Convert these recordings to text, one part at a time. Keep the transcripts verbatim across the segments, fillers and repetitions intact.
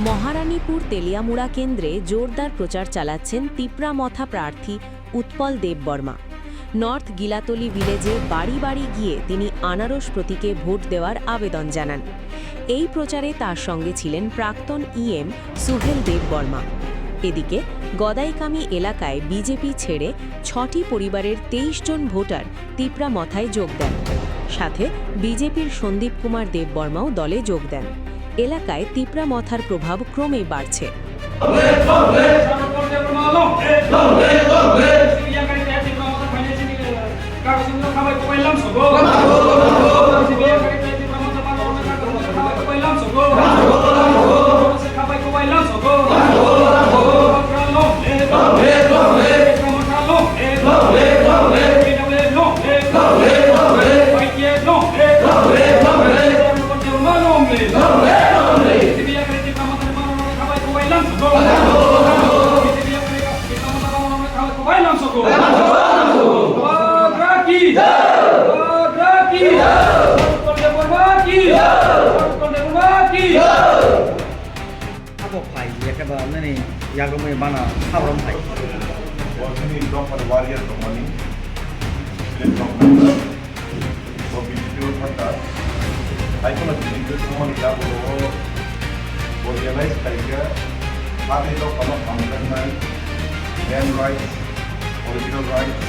মহারানীপুর তেলিয়ামুড়া কেন্দ্রে জোরদার প্রচার চালাচ্ছেন তিপ্রা মথা প্রার্থী উৎপল দেববর্মা। নর্থ গিলাতলি ভিলেজে বাড়ি বাড়ি গিয়ে তিনি আনারস প্রতীকে ভোট দেওয়ার আবেদন জানান। এই প্রচারে তার সঙ্গে ছিলেন প্রাক্তন ইএম সুহেল দেববর্মা। এদিকে গদাইকামি এলাকায় বিজেপি ছেড়ে ছটি পরিবারের তেইশ জন ভোটার তিপ্রা মথায় যোগ দেন। সাথে বিজেপির সন্দীপ কুমার দেববর্মাও দলে যোগ দেন। এলাকায় তিপ্রা মথার প্রভাব ক্রমেই বাড়ছে। Abo phai, ya khe ba nini yago mui bana sabram phai. Warrior tongmani, state government, bo B J P o thangkha. Hai kheno B J P o thangmani yago bo realize khaikha, abo dophano hamjaknai, land rights, political rights,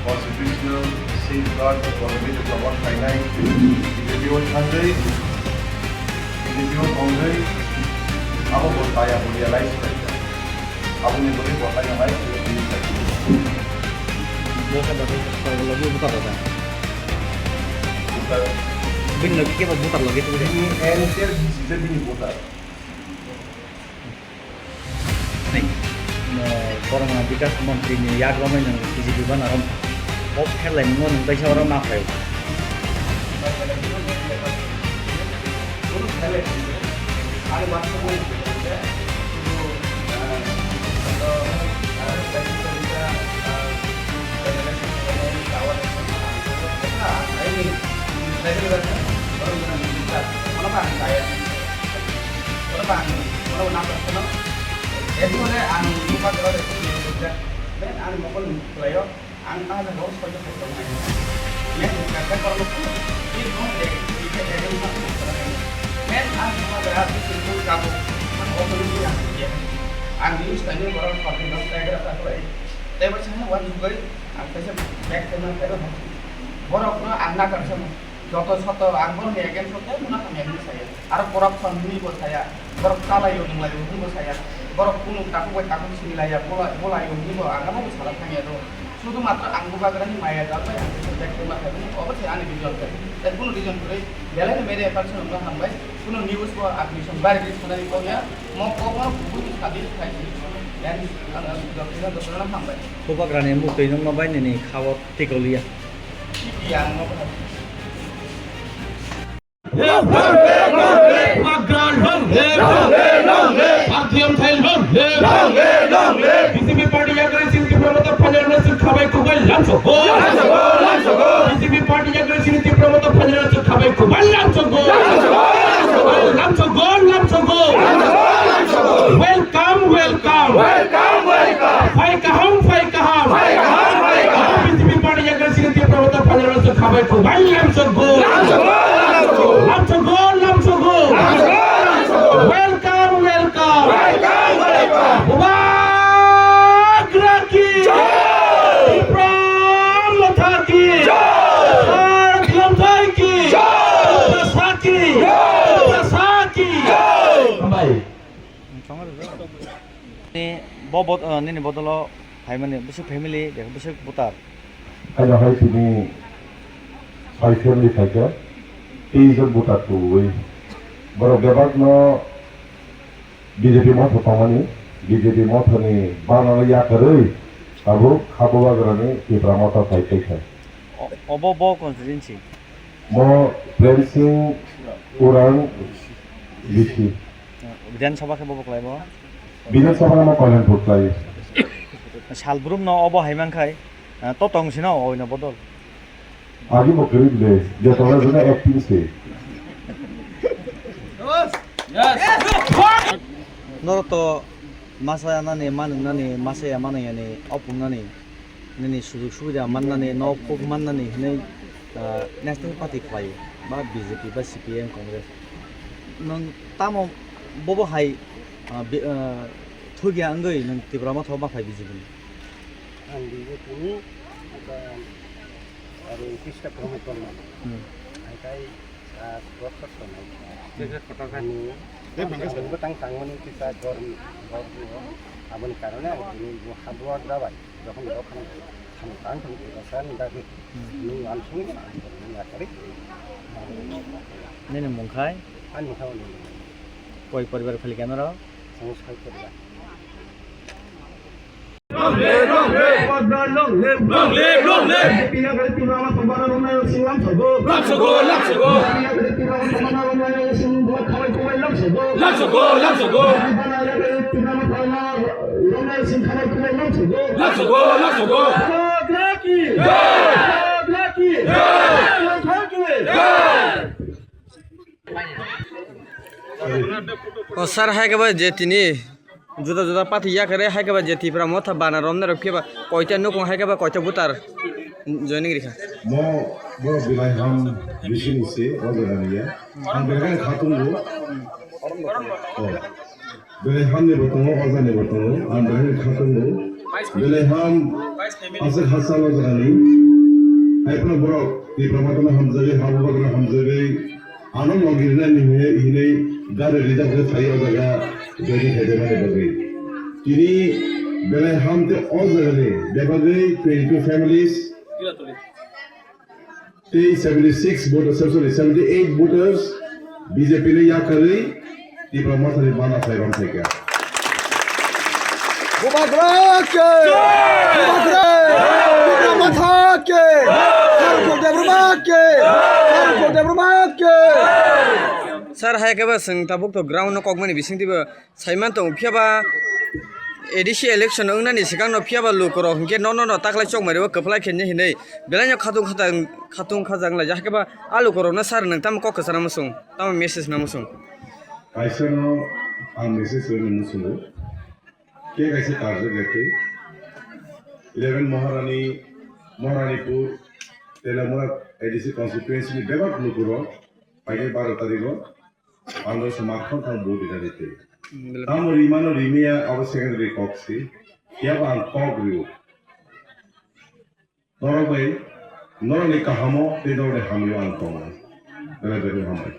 constitutional safeguard, constitutional cover khainai, B J P o thangwi, B J P o thangwi, abo bo taya bo realize khaikha. Aboni bagwi bo taya hai, Bo khe bo khe logi buta da. Buta. Bini logi khe bo buta logi tu. Bini N T R B C je bini buta. Borma Bikas Montri ni yagromai nang B J P bana rom. Bo kherlai mo nang taisa oro ma phai. Oro bang, oro nang khe no. Edi hone ang nokha jora de sini kujak. Ben ang mokol ni khlaio. Ang ta jaga o soito khe tong nai. Men kaka kormo ko. Ni bong de, ni ke de ma ko. Men ang nokha jora de sini ko kabu. Ang o ko ni ang ye. Ang news tani borok ko ni nok ta gara ta ko. Te ba sini wan jugai. Ang kaisa back camera ta ko. Borok no ang na kar sa mo. Joto soto ang borokni against o tei mano hamya hinwi saya. Aro corruption hinwi bo saya. Borok chalaio nunglaio hinwi bo saya. Borok kunu takhuk bai takhuk sinilaiya, bola-, bolaio hinwi bo ang abo bo sala thangya do. Sudhu matro ang Bubagrani maya jal bai ang kisa bek khe ma khaimani, obo se ani vision khe. Tai kunu reason kwrwi belai no media person no hambai, kunu news bo ang nison bari khe sanani kok ya, mo kok no kubui ni sadi khai si. Yan ang ang jok khe no jok no hambai. Bubagrani muktwi nungma bai nini khao tikoliya. Yang no. B J P party yagra sini Tipra Motha phainai rok no chwng khabai kubai lamsogo. B J P party yagra sini Tipra Motha phainai rok no chwng khabai kubai lamsogo. Lamsogo, lamsogo. Welcome, welcome. Welcome, welcome. Phai kaham, phai kaham. Phai kaham, phai kaham. B J P party yagra sini Tipra Motha phainai rok no chwng khabai kubai lamsogo. Lamsogo, lamsogo. Lamsogo, lamsogo. Lamsogo, lamsogo. Welcome, welcome. Welcome, welcome. Bubagra ki. Jai. Tipra Motha ki. Jai. Sar Thilamthai ki. Jai. Tiprasa ki. Jai. Tiprasa ki. Jai. Hambai. Ni bo bot-, uh, nini bodolo phaimani bwswk family, bwswk voter. Haino hai tini sai family phaikha, tei jon voter tuwi. Borok bebakno B J P motha tongmani, B J P mothani banano yakarwi tabuk Khabubagrani Tipra motha phai tongkha. O-, obo bo constituency? Mo Prem Singh Urang B C. Bidhan Sabha khe bobo khlai bo? Bidhan Sabha no Kalyanpur khlai. Salbrum no obo hai man khai, ah, to tong sino oino bodol. Agi mo kwrwi le, je tong sino acting se. Yes. Yes. Norok to masa yanani, manwng nani, masa ya manwng yani, opung nani, nini sujug subida mannani, nok kuk mannani hinwi, ah, National Party khlai ba B J P ba C P I M Congress. Nwng tamo bobo hai, ah, bi-, ah, thugya wngwi nwng Tipra Motha o ma phai B J P ni? Ang B J P ni, aba, aro kista promo tongma. Hmm. Hai kai, ah, Dui hajar kotor kan? Ani, Dui hajar kotor. Ang bwtang tangmani kisa gor, gor, aboni karone ang tini bo habwar dabai. Jokhon jokhon tang tang tang tang tang tang. Hmm. Nung ang sung ang tang yakari. Nini mung khai? Ani mung khai ani. Koi poribar phali keno ro? Ang sai poribar. Long live, long live. Long live, long live. Lamsogo, lamsogo. Lamsogo, lamsogo. Lamsogo, lamsogo. O sir, hai khe ba je tini juda juda party yakarwi hai khe ba je Tipra Motha bana romnai rok phiya ba koita nukung hai khe ba koita voter joining rikha. Mo, mo belai ham bising se o jaga ni ya. Ang belai khatung bo. Oh. Belai ham ni bo tongo, o jaga ni bo tongo. Ang belai khatung bo. Belai ham aswk hachal o jaga ni. Hai phano borok Tipra Motha no hamjagwi, Habu Bagra hamjagwi. Ano logi rina ni hwnwi hinwi gari reserve khe phai o jaga joining khaijak mani bagwi. Tini belai ham tei o jaga ni bebagwi twenty two families tei seventy six voters, sorry, seventy eight voters B J P ni yakarwi Tipra Motha ni bana phai rom phaikha. Bubagra ke! Bubagra! Tipra Motha ke! Sarkol Debbarma ke! Sarkol Debbarma ke! Sir, hai khe ba chwng tabuk to ground no kokmani bising twibo saiman tongo, phiya ba A D C election wngnani swkang no phiya ba lukurok hinkhe no, no, no taklai chokmani o kwplai khenye hinwi belai no khatung khatung, khatung khajang laijak, hakhe ba a lukurok no sir nwng tamo kok kwchana muchung, tamo message na muchung? Kaisa no ang message rwna muchungo. Khe kaisa karjak ya khe eleven Maharani, Maharanipur, Telamura A D C constituency ni bebak lukurok painai baro tarikh o ang rok se makhon thang vote rina rite. Tamo rimano rimia abo secondary kok si. Phiya bo ang kok rio. Norok bai, norokni kahamo tei norokni hamyo ang tongo. Belai belai hambai.